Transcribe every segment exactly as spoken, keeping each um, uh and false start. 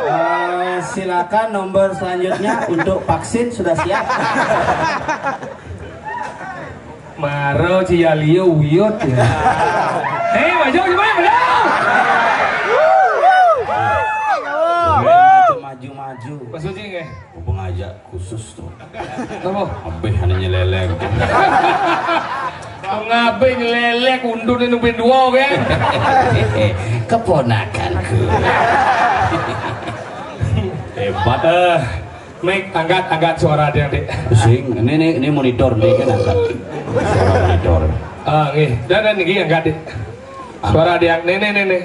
Eh, silakan nomor selanjutnya untuk vaksin sudah siap. Maro ci Yalio uyut ya. Eh, maju, maju, maju. Maju, maju, maju. Mas Uci nggih. Pengaja khusus tuh. Apa? Abeh hanya nyelelek. Ngabe nyelelek undun ini nubin dua, kan? Keponakanku. Hebat. Eh, Mik, angkat, angkat suara dia, Dik. Sing, ini, ini, ini monitor, nih, kan angkat. Suara monitor. Ah, nggih. Dan, dan niki angkat, Dik. Suara dia, nih, nih, nih, nih.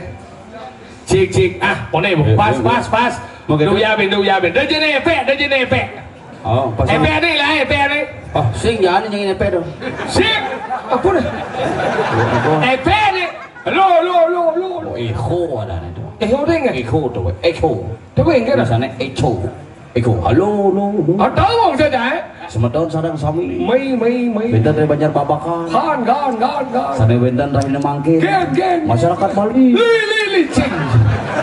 Cik, cik. Ah, one, Bu. Eh, pas, eh, pas, eh. Pas. Mau gitu? Duh, ya, Ben, duh, ya, Ben. Duh, jene efek, duh, jene efek. Oh, pas. Efek nih lah, efek nih. Oh, sing jangan yang efek dong. Sing. Apa nih? Apa? Efek nih. Lo, lo, lo, lo, lo. Oh, echo ada nih tuh. Echo deh nggak? Echo tuh, echo. Tuh, enggak ada. Misalnya echo. Echo, halo, halo, halo. Ah, tahu wong saja, eh? Semeton sareng sami. Mai, mai, mai. Wénten dari Banjar Babakan. Kan, kan, kan, kan. Sané wénten rahina mangkin. Gen, gen. Masyarakat Bali. Li, li, li, cing.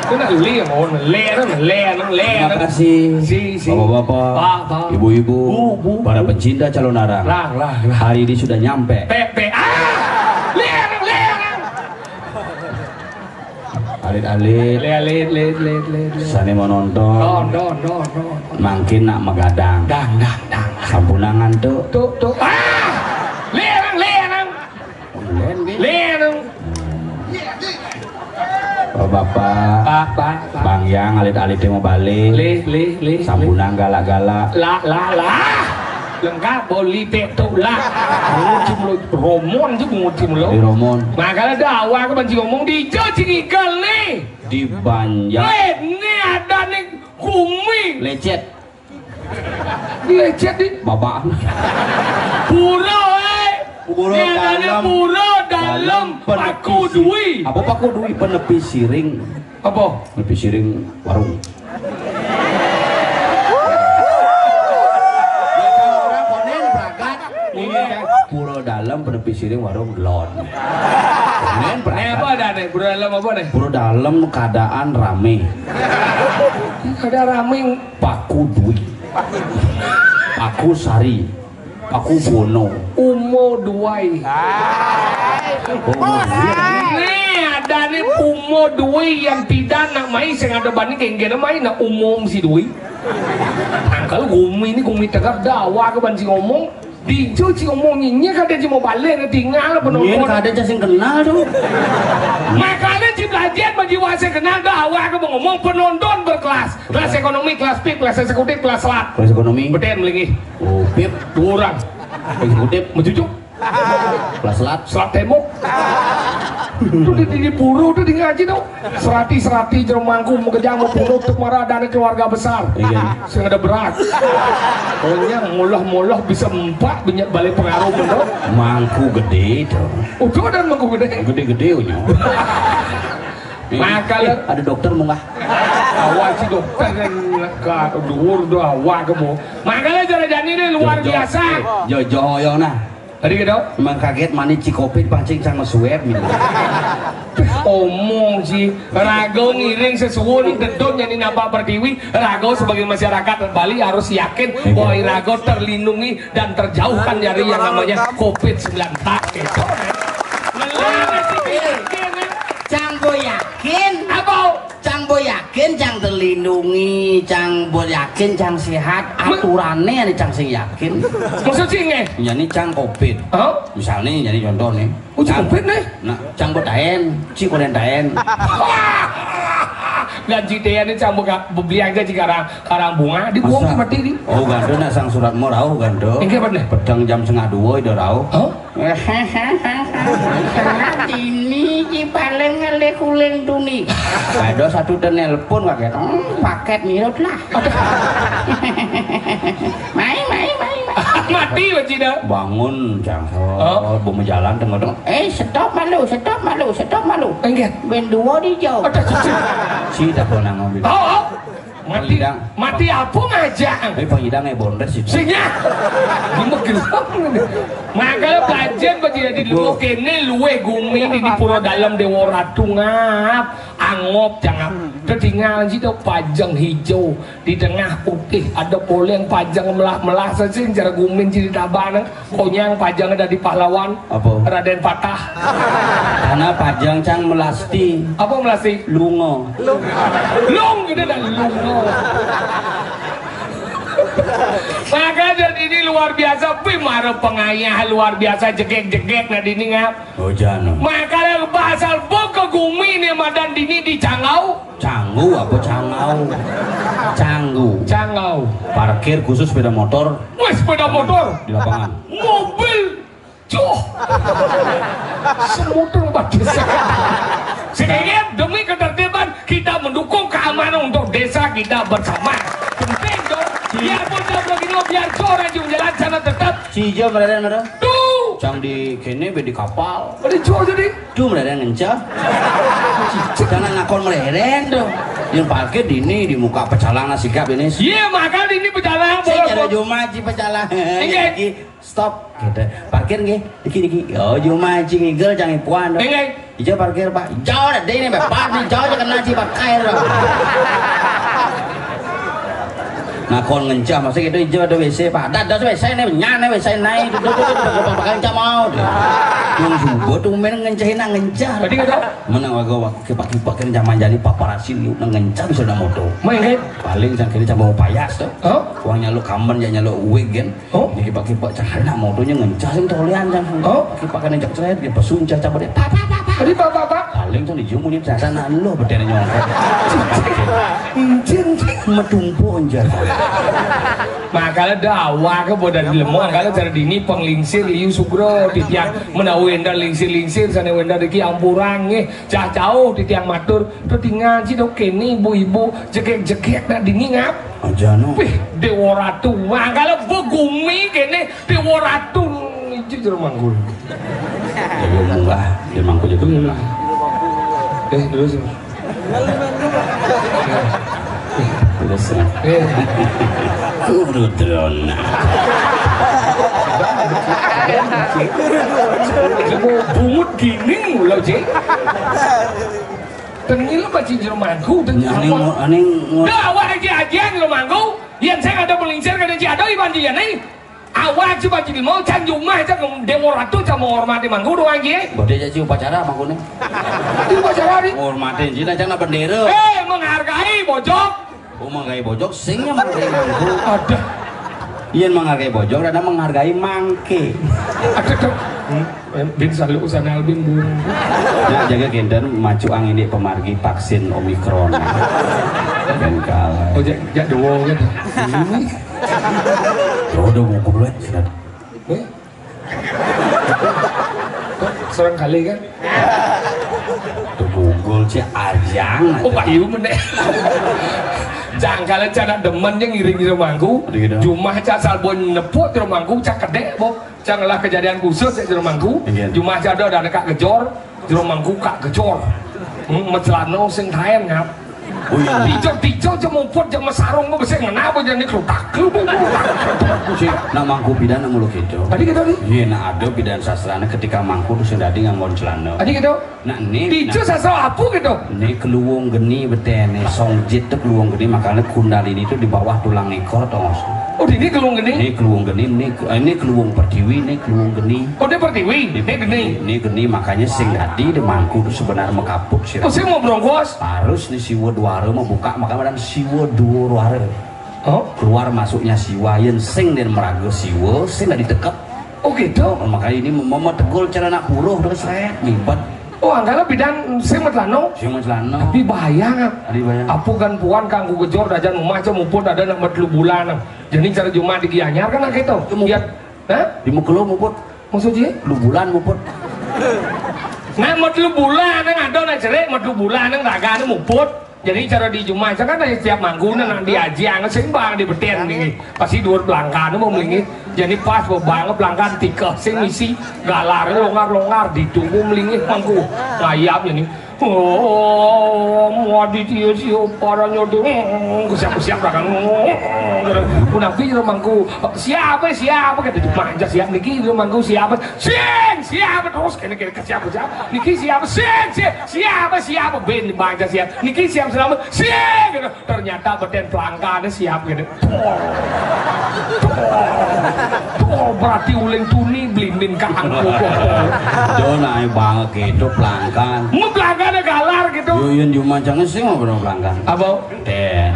Kena li, mohon. Le, le, le. Terima kasih. Si, si. Bapak-bapak, Pak, Pak. Ibu-ibu, Bu, bu, para bu. Pencinta calon arang. Lah, lah, lah. Hari ini sudah nyampe. Pe, pe. Ah! Le, le, le. Alit-alit. Alit, alit, alit, alit, alit. Sané menonton. Don, don, don, don. Mangkin nak magadang. Dang, dang, dang. Sampunang ngantuk. Tuk, tuk. Ah! Lirang, lirang. Lén, Bi. Lirang. Oh, Bapak. Pak, Pak, Pak. Bang Yang, alit-alit mau balik. Lih, lih, lih, lih. Sampunang galak-galak. Lah, lah, lah. Lengkap, boli, petuk, lah. Bungut cimlo, romon aja bungut cimlo. Di romon. Makanya ada awak ke banci ngomong di ijo cingikel nih. Di Banjar. Weh, ini ada nih kumi. Lecet. Lecet nih. Babaan. Pura, eh. Pura. Ini adanya dalem. Pura dalem, dalem paku penepisi. Dui. Apa paku dui? Penepis siring. Apa? Penepis siring warung. Ya, kalau orang konen berangkat. Iya. Pura Di sini warung lon. Nen pernah apa ada nih? Pura dalam apa nih? Pura dalam keadaan rame. Ada rame. Paku Dwi. Paku Sari. Paku Bono. Umo Duai. Oh, iya. Nih ada nih Umo Dwi yang tidak nak main sing ada bani kengkena main nak umum si Dwi. Angkal gumi ini gumi tegar dawa ke banci ngomong. Dijo ci ngomong nyinyir kada ci mau balik tinggal penonton. Kada ci sing kenal tu. Makanya ci belajar bagi wase kenal dah awak ke ngomong penonton berkelas. Kelas ekonomi, kelas pip, kelas eksekutif, kelas selat. Kelas ekonomi. Beten melingih. Oh, pip. Dua orang. Eksekutif. Mencucuk. Kelas selat. Selat tembok. Itu di, di, di puru itu di ngaji tu. Serati-serati jero mangku mau kejang mau puru untuk marah dana keluarga besar. Iya. Sing ada berat. Pokoknya mulah-mulah bisa empat banyak balik pengaruh bener. Mangku gede itu. Udah ada mangku gede. Gede-gede unya. Makanya ada dokter munggah. Awak si dokter kan ka dhuwur do awak ke mo. Makanya cara jani ini luar biasa. Jo jo yo nah. Tadi gitu. Memang kaget mani ci covid pancing cang swab gitu. Omong si rago ngiring sesuwun dedon nyanyi napa pertiwi rago sebagai masyarakat Bali harus yakin bahwa rago terlindungi dan terjauhkan dari yang namanya covid sembilan belas gitu. Melarang si yakin. Cang bo yakin. Apa? Cang bo yakin, cang terlindungi, cang bo yakin, cang sehat. Aturane ane cang sing yakin. Maksud sih nggih? Nyani cang covid. Hah? Misalnya nyani contoh nih. Oh, cang covid nih. Nah, cang bo taen, ci konen taen. Dan ci taen ini cang bo beli aja ci karang karang bunga di buang mati di. Oh, gando nak sang surat mau rauh gando. Enggak pernah. Pedang jam setengah dua itu rauh. Hah? Ini ki paling ngelih kuling tuni. Ada satu dan nelpon pakai hmm, paket mirut lah. Mai mai mai mai. Mati bacina. Bangun cang oh. Bumi jalan tengok dong. Eh stop malu, stop malu, stop malu. Enggak. Ben dua di jauh. Ada cucu. Si tak pernah ngambil. Oh, oh. Mati, mati apa ngajak? Tapi pengidang ya bondes itu. Sing ya. Gimana gelem ini? Makanya pelajar bagi jadi dulu kene luwe gumi di, di pura dalam dewa ratu ngap angop cangap. Ketinggalan situ pajang hijau di tengah putih ada poleng pajang melah-melah sesing cara gumin jadi tabanang. Konyang pajang dari pahlawan. Apa? Raden Patah. Karena pajang cang melasti. Apa melasti? Lungo. Lung gitu dan lungo. Maka dan ini luar biasa, pimara pengayah luar biasa jegek-jegek nah dini ngap. Oh jano. Maka bahasa boka gumi nih madan dini di Canggau. Canggu apa cangau? Canggu. Canggau. Parkir khusus sepeda motor. Wes sepeda motor. Di lapangan. Mobil. Cuh. Semutung pada desa. Sekarang demi ketertiban kita mendukung keamanan untuk desa kita bersama. Penting dong. Biarpun tak begini biar corang jalan sana tetap. Si hijau berada mana? Tuh. Cang di kene be di kapal. Ada cuh jadi. Duh, melereng ngencah. Jangan ngakon melereng tuh. Yang parkir di ini di muka pecalang nasi gap ini. Iya, makan di ini pecalang. Saya boleh, ada Bos. Juma ci pecalang. Iya. Iki stop. Gitu. Parkir nggih. Iki iki. Oh, Juma ci ngigel jangan puan tuh. Iya. Ijo parkir, Pak. Jauh deh ini, Pak. Di jauh aja kena ci pakai tuh. Nah, kon ngencah masa gitu ijo ada W C, Pak. Ada ada W C ini, nyane W C naik. Itu tuh pakai ngencah mau. Yang subuh tuh main ngencah nak ngencah. Tadi kata Menang warga kipak-kipak kan zaman jadi paparazzi liu nang ngencang sudah moto. Main kan? Paling sang kiri sama payas tuh. Hah? Uang nyaluk kamben ya nyaluk wig kan. Oh? Jadi kipak-kipak cahaya nak motonya ngencang sing tolian cang. Oh? Kipak kan cak ceret dia pesun cak cak dia. Pak pak pak pak. Tadi pak pak pak. Paling tuh dijum bunyi cak sana lo bedanya nyongkok. Cincin metumpu anjir. Makanya dawa ke bodan lemong kalau cara dini penglingsir liu sugro titiang menawi endar lingsir-lingsir sana wendar iki ampurang nggih. Cah jauh di tiang matur, tetinggal ci dok kene ibu-ibu jegek-jegek nak dini ngap. Aja no. Wih, Dewa Ratu. Wah, kalau bu gumi kene Dewa Ratu. Itu jero manggul. Jadi munggah, dia mangkul itu munggah. Eh, terus. Terus. Eh. Kudu drone. Mau bungut gining lho, Cik. Tengil apa, Cik, jero mangku? Tengil. Aning, aning. Dah, awak aja-aja jero mangku. Yang saya ada melingsir, kada Cik, ada iban dia nih. Awak coba jadi mau can jumah, can Dewa Ratu, can menghormati mangku doang, Cik. Badhe jadi upacara mangkune. Di upacara nih. Menghormati, Cik, can bendera. Eh, menghargai bojok. Oh, manggahi bojok, sing ya manggahi mangku. Aduh. Yen manggahi bojok, ada manggahi mangke. Aduh, aduh. Hmm, bin salu usana albin bung. Nah, jaga kenten maju angin di pemargi vaksin Omicron. Dan kalah. Oh, jak, jak dowo kan. Dowo, dowo, mukul, weh. Eh? Seorang kali kan? Tuh gugul, Cik, ajang. Oh, payu menek. Jangkal, Cik, nak demen yang ngiring jero mangku. Aduh, gitu. Jumah, Cik, asal bon nepuk jero mangku, Cik, kedek, bo. Cik, lah kejadian khusus, Cik, jero mangku. Iya. Jumah, Cik, ada, ada kak gejor. Jero mangku kak gejor. Hmm, mecelana sing taen ngap. Oh, iya. Tijo-tijo aja muput, aja mesarung, mau besi ngena apa jadi kerutak, kerutak, kerutak. Cik, nak mangku pidan nak mulu gitu. Tadi gitu nih. Iya, nak ada pidan sastrane ketika mangku tuh sing dadi nganggon celana. Tadi gitu. Nak nih. Tijo sastra apa gitu? Nih keluwung geni betene, songjit tuh keluwung geni, makanya kundalini itu di bawah tulang ekor, tongos. Oh, ini keluwung geni? Ini keluwung geni, ini, ini keluwung pertiwi, ini keluwung geni. Oh, ini pertiwi, ini geni. Ini geni, makanya sing dadi di mangku tuh sebenarnya mekaput sih. Oh, sing mau brongkos? Harus nih siwa duara mau buka, maka badan siwa duara. Oh? Keluar masuknya siwa, yen sing dan meraga siwa, sing nggak ditekep. Oh, gitu? Oh, makanya ini mama tegul cara anak buruh terus, eh, nyibet. Oh, angkala pidan sing metlano? Sing metlano. Tapi bahaya, Ngap. Ada bahaya. Apa kan puan kanggo gejor dajan omah aja muput ada nak metelu bulan. Jadi cara Jumat di Gianyar kan gitu. Iya. Hah? Di Mukelo muput. Maksudnya? Lu bulan muput. Nah, metelu bulan nang ada nak jerik, metelu bulan nang ragane muput. Jadi cara di Jumat kan setiap mangku nang diaji anget sing bang di beten nih. Pasti dhuwur blangkane mau melingih. Jadi pas bebang blangkan tiga sing misi galar longar-longar ditunggu melingih mangku. Ngayap ini. Oh, mau di dia sih paranya tuh. Siap-siap kan. Punapi jero mangku. Siapa, siapa? Kata Jumat aja siap niki jero mangku siapa? Sing, siapa terus kene-kene ke siapa, siapa? Niki siapa? Sing, sing. Siapa, siapa? Ben baca siapa? Niki siapa selamat? Sing. Ternyata beten pelangkane siap gitu. Pol. Pol. Pol, berarti uling tuni blimin kanggo. Do nae banget gitu pelangkan. Mu pelangkane galar gitu. Yo, yen jumancange sing ngono pelangkan. Apa? Deh.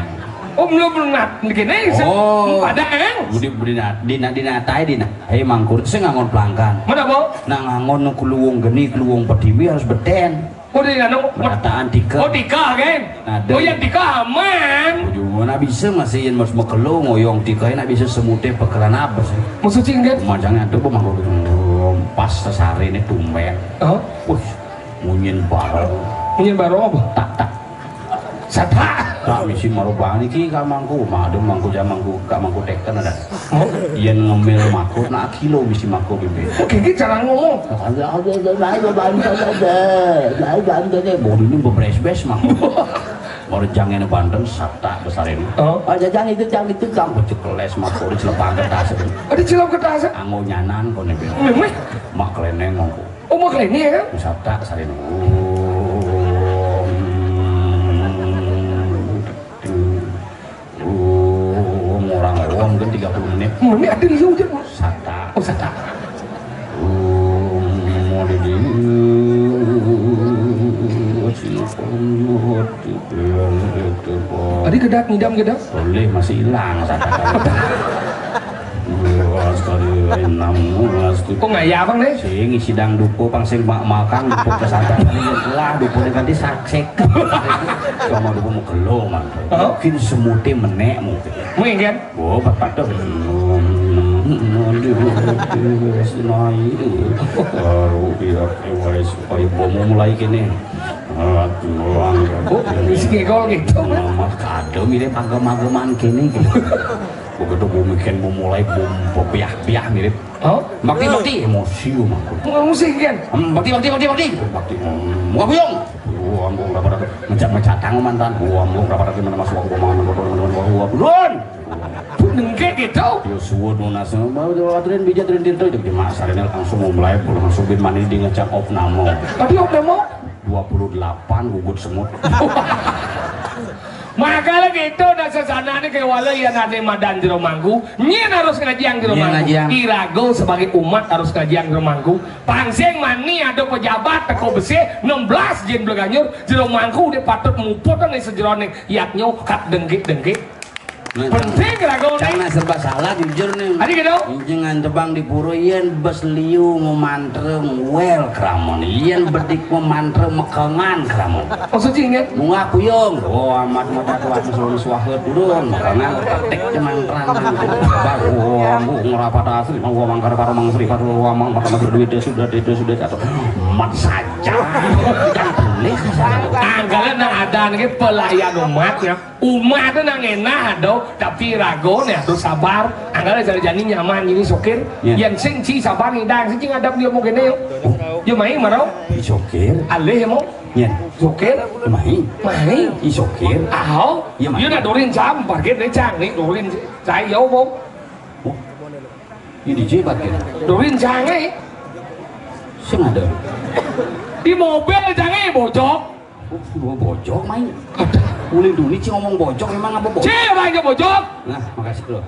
Oh, belum pernah gini. Oh. Padahal. Budi, budi nat, dina, dina tai dina. Hei mangkur sing ngangon pelangkan. Mana, Bu? Nah, ngangon keluwung geni, keluwung pertiwi harus beten. Oh, di anu. Merataan tiga. Oh, tiga kan? Ada. Oh, yang tiga aman. Ujungnya nak bisa masih yang mas mekelo ngoyong tiga nak bisa semute pekeran apa sih? Maksudnya kan? Macamnya tuh pemangku pas sesari ini tumben. Oh? Wih, munyin bareng. Munyin bareng apa? Tak, tak. Sata. Tak misi marubang iki kak mangku, madem mangku jam mangku, kak mangku teken ada. Oh? Yen ngemil makut, nak kilo misi makut bibit. Oke, ini cara ngomong. Ada, ada, ada, ada, banten ada. Ada, banten ada. Mau dulu bebres-bes mangku. Mau jangene banten, sata besar ini. Oh? Aja jang itu, jang itu, jang. Bocok keles makut, dicelepang kertas itu. Ada celap kertas? Anggo nyanan kone bel. Memeh? Mak keleneng mangku. Oh, mau ke ini ya kan? Sata sari. Om. Om, orang awam kan tiga puluh menit. Menit ada di ujung. Sata. Oh, sata. Om, mau di, di, Tadi gedak, ngidam gedak. Boleh, masih hilang sata. Wah, sekali enam belas tuh. Kok ngaya, Bang, nih? Sing isi dang dupo, pang sing mak-, makan dupo ke sata. Lah, dupo ini kan disaksek. Sama dupo mau gelo, Bang. Oh? Mungkin semute menek mungkin. Mungkin. Oh, bapak tuh. Aduh, aduh, aduh, aduh, aduh. Baru biar, eh, wes, ayo, mau mulai kene. Aduh, angkat. Oh, isi ngekol gitu. Nama kado mirip agama-agamaan kene gitu. Begitu mau mikir, mau mulai, mau pepiah-piah mirip. Oh? Bakti, bakti, emosi, Bang. Mau musik kan? Hmm, bakti, bakti, bakti, bakti. Bakti, hmm, mau buyung. Wambung rapat, ngecak-ngecatang mantan. Wambung rapat, gimana mas? Wambung mangan, wambung mangan, wambung mangan. Dengke gitu. Ya suwun nunas. Aturin bija, aturin tirta, itu gimana? Sarene langsung mulai, langsung bin mani di ngecak opname. Tadi opname? Dua puluh delapan gugut semut. Makanya gitu, nah, sesana nih kayak wala ya, nade madan jero mangku, nyen harus ngajiang jero mangku. Irago sebagai umat harus ngajiang jero mangku. Pangsing mani ada pejabat teko besi enam belas jin bleganyur, jero mangku dia patut muput nih sejerone yatnyo kat dengkit-dengkit. Nah, penting rago nih. Jangan serba salah, jujur nih. Adi gitu. Jangan tebang di pura, yen bes liu memantra wel kramon. Yen bedik memantra mekengan kramon. Maksudnya ingat? Bunga kuyung. Oh, amat, amat, amat, amat, selalu suaha turun. Karena petik cemang terang. Baru, oh, ngerapat asli, mau mangkar para mangkri, para mangkar duit, dia sudah, dia sudah jatuh. Mat saja. Jangan boleh. Anggalan nang ada nih pelayan umatnya. Umat tu nang enah ado, tapi rago nih harus sabar. Anggalan jani nyaman ini sokir. Ya. Yang sing ci sabar ngidang, sing ci ngadap dia mungkin yo. Yo mai maro. Sokir. Alih mo. Nyen. Sokir. Mai. Mai. I sokir. Aho. Iya, mai. Yo nak dorin jam, parkir nih cang nih, dorin cai yo mo. Oh. Ini jebat ya. Dorin jang eh. Sing ada. Di mobil jang eh bojok. Oh, bojok mai. Ada. Ulin duni ci ngomong bojok, emang apa bojok? Ci orang ke bojok. Nah, makasih lo.